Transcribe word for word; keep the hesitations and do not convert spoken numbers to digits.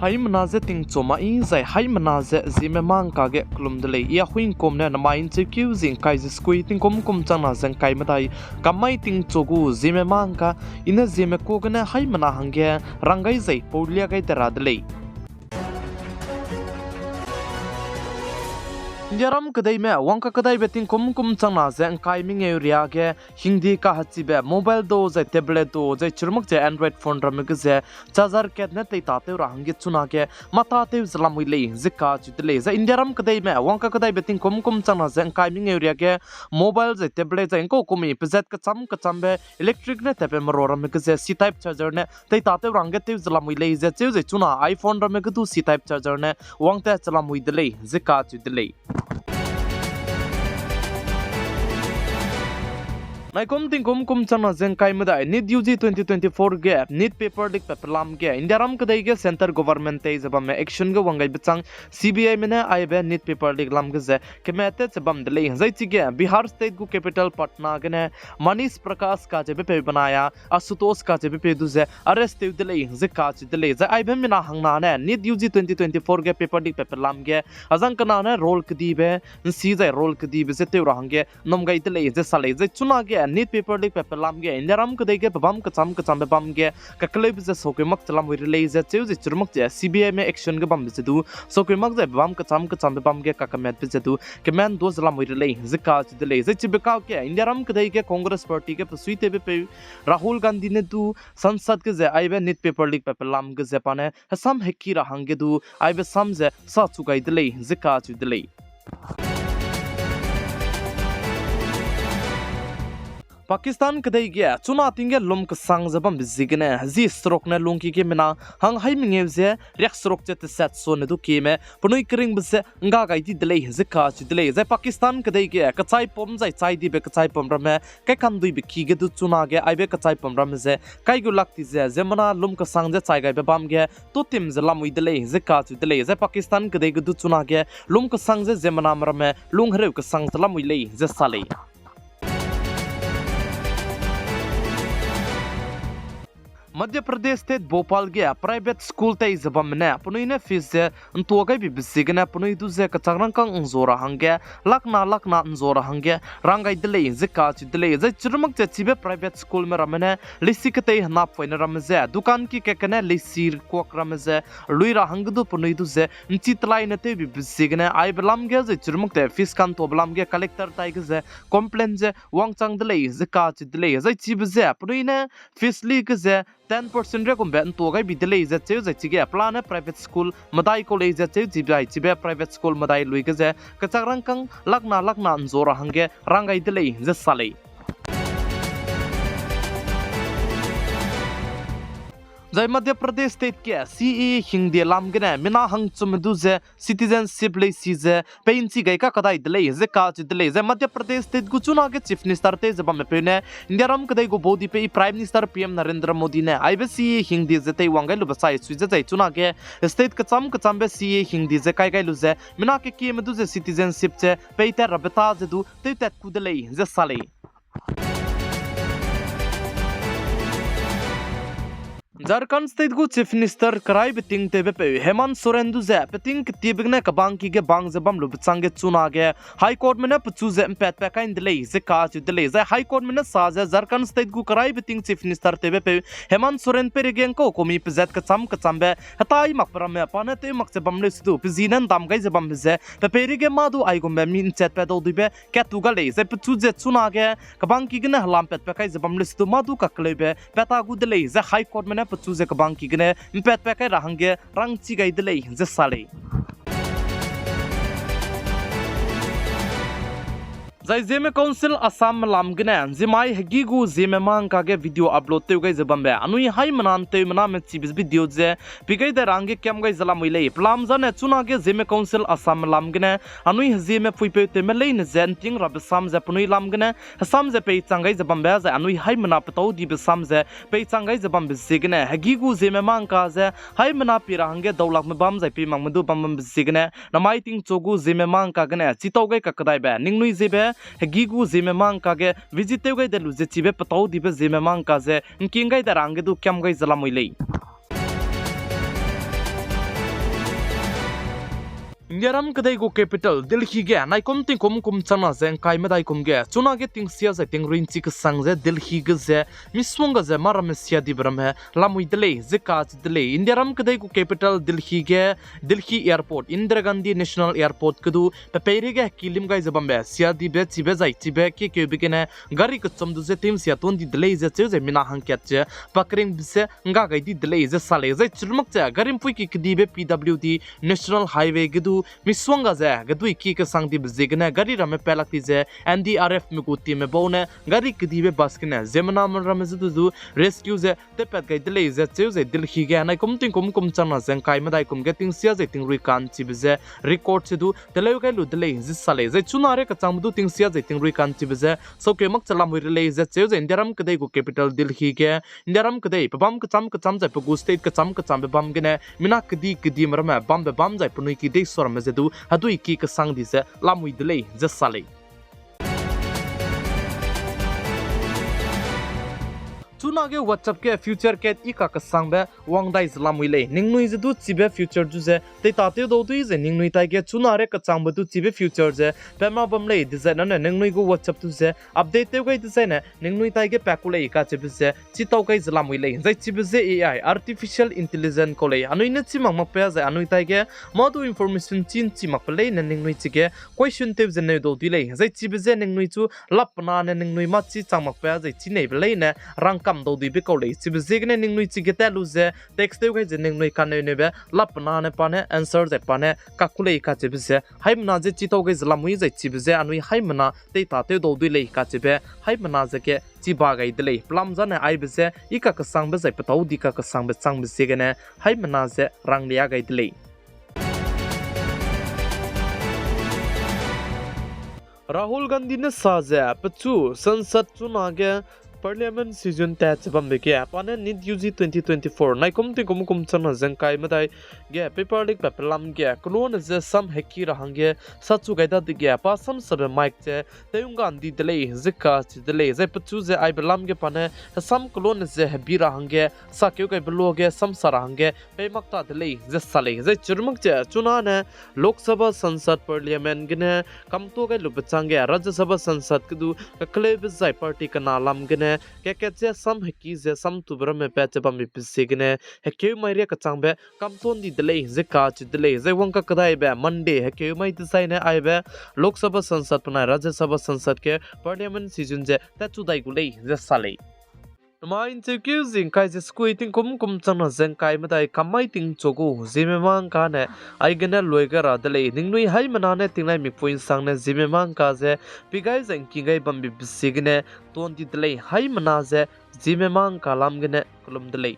Haimena ze tingchu mai zai haimena ze Zeme mangka ge kelum de lei. I Ahuingkum ne namai ’ncheukeu zi ’ngkai ze sekui tingkum kum changna ze ’ngkai medai, kamai tingchu gu Zeme mangka, I ne Zeme ku gene haimena hangge rang gai zai paulia gai de ra de lei. Indiaram kedei me wangkakedaibe tingkum kum changna ze ’ngkai mengeu riage, hingdi kahechibe mobile du zai tablet du zai chirumak ze Android phone ramme ge ze charger kat ne teitatew ra hangge chunage matatew ze lamui lei ze kacheu de lei. Zai Indiaram kedei me wangkakedaibe tingkum kum changna ze ’ngkai mengeu riage, mobile zai tablet zai ’ngkau kumi pezat kecham kechambe electric ne tatbe merua ramme ge ze C-type charger ne teitatew ra hangge tew ze lamui lei ze cheu zai chuna iPhone ramme ge du C-type charger ne wangtat ze lamui de lei ze kacheu de lei. Naikum tingkum kum changna ze ’ngkai medai NEET U G twenty twenty-four ge NEET paper leak patbe lam ge Indiaram kedei ge centre government tei ze bamme action ge wang gaibe chang CBIme ne aibe NEET paper leak lam ge ze kemat tat ze bam de lei. Zai chige Bihar state gu capital Patna gene Manish Prakash kacheube peu benai a Ashutosh kacheube peu du ze arrest tew de lei ze kacheu de lei. Zai aibe mina hangna ne NEET U G twenty twenty-four ge paper leak patbe lam ge azang kena ne role kedibe, ’nsi zai role kedibe ze tew ra hangge ’nnum gai de lei ze sa lei. Zai chunage NEET paper leak patbe lam ge Indiaram kedei ge pebâm kecham kechambe bam ge kakeleube ze saukui mak ze lamui re lei ze cheu zai chirumak ze CBIme action ge bambe ze du saukui mak zai pebâm kecham kechambe bam ge kakematbe ze du keman du ze lamui re lei ze kacheu de lei. Zai chibe kau ge Indiaram kedei ge Congress Party ge pesuitewbe peu Rahul Gandhi ne du Sansad ge ze aibe NEET paper leak patbe lam ge ze pa ne hesam heki ra hangge du aibe sam ze sachu gai de lei ze kacheu de lei. Pakistan kedei ge chuna ting ge lum kesang ze bambe ziegene zi stroke ne lungki ge mina hang hai mengeu ze riak stroke ze tesat sone du kieme penui keringbe ze ’ngga gai di de lei ze kacheu de lei. Zai Pakistan kedei ge kechaipum zai chai dibe kechaipum ramme kaikanduibe ki ge du chunage aibe kechaipum ramme ze kai gu lak ti ze ziemmena lum kesang ze chai gaibe bam ge tutim ze lamui de lei ze kacheu de lei. Zai Pakistan kedei ge du chunage lum kesang ze ziemmename ramme lung hereu kesang ze lamui lei ze sa lei. Madhya Pradesh state Bhopal ge private school tei ze bamme ne penui ne fees ze ’ntua gaibibe ziegene penui du ze kechak rangkâng ’nzua ra hangge, lakna lakna ’nzua ra hangge rang gai de lei ze kacheu de lei. Zai chirumak ze chibe private schoolme ramme ne leisi ketei henappoine ramme ze dukan ki kat gene leisi kuak ramme ze lui ra hangge du penui du ze ’nchi telai ne tewbibe ziegene aibe lam ge zai chirumak ze fees ka'ntuabe lam ge collector tai ge ze complain ze wangchang de lei ze kacheu de lei. Zai chibe ze penui ne fees li ge ze ten percent riagumbe ’ntua gaibi de lei ze cheu zai chige pelane private school medai kau lei ze cheu chibe ai chibe private school medai lui ge ze kechak rangkâng lakna lakna ’nzua ra hangge rang gai de lei ze sa lei. Zai Madhya Pradesh state ge C A A hingde lam gene mina hangchumme du ze citizenship leisi ze pei ’nchi gai kakedai de lei ze kacheu de lei. Zai Madhya Pradesh state gu chunage chief minister tei ze bamme peu ne Indiaram kedei gu baudipeu Prime Minister P M Narendra Modi ne aibe C A A hingde ze teiwang gai lube sai sui ze zai chunage state kecham kechambe C A A hingde ze kai gai lu ze mina kekieme du ze citizenship ze peitat rabe ta ze du tewtat ku de lei ze sa lei. Jharkhand state gu chief minister keraibe ting tewbe peu Hemant Soren du ze peting ketiebe gene kebangki ge bang ze bam lube changge chunage High Courtme ne pechu ze ’mpatpat kai ’nde lei ze kacheu de lei. Zai High Courtme ne sa ze Jharkhand state gu keraibe ting chief minister tewbe peu Hemant Soren peireige ’ngkau kumi pezat kecham kechambe hetai makbe ramme pa ne tew mak ze bam leu sedu pe zi ne ’ndam gai ze bambe ze pe peireige mâ du aigumbe mi ’nchatpat dau duibe katu ga lei. Zai pechu ze chunage kebangki gene helam patpat kai ze bam leu sedu mâ du kakeleube pat ta gu de lei ze High Courtme ne pechu ze kebangki gene ’mpatpat kai ra hangge rangchi gai de lei ze sa lei. Zai Zeme Council Assam lam gene ’nzimai hegî gu Zeme mangka ge video upload tew gai ze bambe anui haimena ’nteumena me chibe video ze pi gai dai ra hangge kiam gai ze lamui lei. Pelam zane chunage Zeme Council Assam lam gene anui hezieme puipeu tewme leine ze ’nting rabe sam ze penui lam gene hesam ze peichang gai ze bambe zai anui haimena petâu dibe sam ze peichang gai ze bambe ziegene hegî gu Zeme mangka ze haimena pi ra hangge daulakme bam zai pi makme du bam bambe ziegene namai tingchu gu Zeme mangka gene chitau gai kakedaibe ningnui ziebe hegî gu Zeme mangka ge visit tew gai de lu ze chibe petâu dibe Zeme mangka ze ’ngking gai dai ra hangge du kiam gai ze lamui lei. Indiaram kedei gu capital Delhi ge naikum tingkum kum changna ze ngkai medai kum ge chunage tingsia zai tingrui nchi kesang ze Delhi ge ze misongga ze mâ ramme siadibe ramme lamui de lei ze kacheu de lei. Indiaram kedei gu capital Delhi ge Delhi Airport, Indira Gandhi National Airport kedu pe peireige kilim gai ze bambe siadibe chibe zai chibe kiekeube gene gari kechum du ze timsia tuan di de lei ze cheu ze mina hangkat ze pakringbe ze ngga gai di de lei ze sa lei. Zai chirumak ze gari mpuiki kedibe P W D National Highway ge du misongga ze geduiki kesang dibe ziegene gari ramme pelak di ze N D R F me gu teamme bau ne gari kedibe bus gene ziemmena ramme ze du du rescue ze tewpat gai de lei ze cheu ze Delhi ge naikum tingkum kum changna ze ngkai medai kum ge tingsia zai tingrui ka'nchibe ze record se du teleu gai lu de lei ze sa lei. Zai chuna ria kechangbe du tingsia zai tingrui ka'nchibe ze saukeu mak che lamui re lei ze cheu ze Indiaram kedei gu capital Delhi ge Indiaram kedei pebâm kecham kecham zai pe gu state kecham kechambe bam gene mina kedi kedime ramme bambe bam zai penui ki deisua ramme ze du heduiki kesang di ze lamui de lei ze sa lei. Chunage WhatsApp ge future kat i kakesangbe wang dai ze lamui lei. Ningnui ze du chibe future du ze teitatew dau dui ze ningnui taige chuna ria kechangbe du chibe future ze pema bam lei dezai nane ningnui gu WhatsApp du ze update tew gai dezaine ningnui taige pa ku lei kacheube ze chitau gai ze lamui lei. Zai chibe ze A I, Artificial Intelligence kau lei. Anui ne chi mak makbe zai anui taige mâ du information chi nchi makbe leine ningnui chige question tew ze neu dau dui lei. Zai chibe ze ningnui chu lappena ne ningnui mâ chi chang makbe zai chi neibe leine rangkam dau duibe kau lei. Chibe ziegene ningnui chige tat lu ze text tew gai ze ningnui kaneu neube lappena ne pa ne answer zai pa ne kaku lei kacheube ze haimena ze chitau gai ze lamui zai chibe ze anui haimena teitatew dau dui lei kacheube haimena ze ge chiba gai de lei. Pelam zane aibe ze i kakesangbe zai petâu di kakesangbe changbe ziegene haimena ze ranglia gai de lei. Rahul Gandhi ne sa ze pechu Sansad chunage Parliament session tat che bambe ge pa ne NEET U G twenty twenty-four naikum tingkum kum changna ze ngkai medai ge paper leak pat pelam ge kelone ze sam heki ra hangge sachu gai dadege pa samsabe mic ze tew ngga ndi de lei ze kacheu de lei. Zai pechu ze aibe lam ge pa ne hesam kelone ze hebi ra hangge sakeu gaibe luage samsa ra hangge pei mak ta de lei ze sa lei. Zai chirumak ze chunane Lok Sabha Sansad Parliament gene kamtuâ gai lube chângge Rajya Sabha Sansad kedu kakeleube zai party kena lam gene kakat ze sam heki ze samtube ramme pat che bambe pe ziegene hekeu mai ria kechangbe kamtuâ ndi de lei ze kacheu de lei. Zai wang kakedaibe Monday hekeu mai dezaine aibe Lok Sabha Sansad penai Rajya Sabha Sansad ge Parliament session ze tatchu dai gu lei ze sa lei. Namai ncheukeu zi ngkai ze sekui tingkum kum changna ze ngkai medai kam mai tingchu gu Zeme mangkane aigene lui gai ra de lei. Ningnui haimena ne tinglai mikpui nsangne Zeme mangka ze pi gai zai ngking gai bambe pe ziegene tuâ ndi de lei. Haimena ze Zeme mangka lam gene kelum de lei.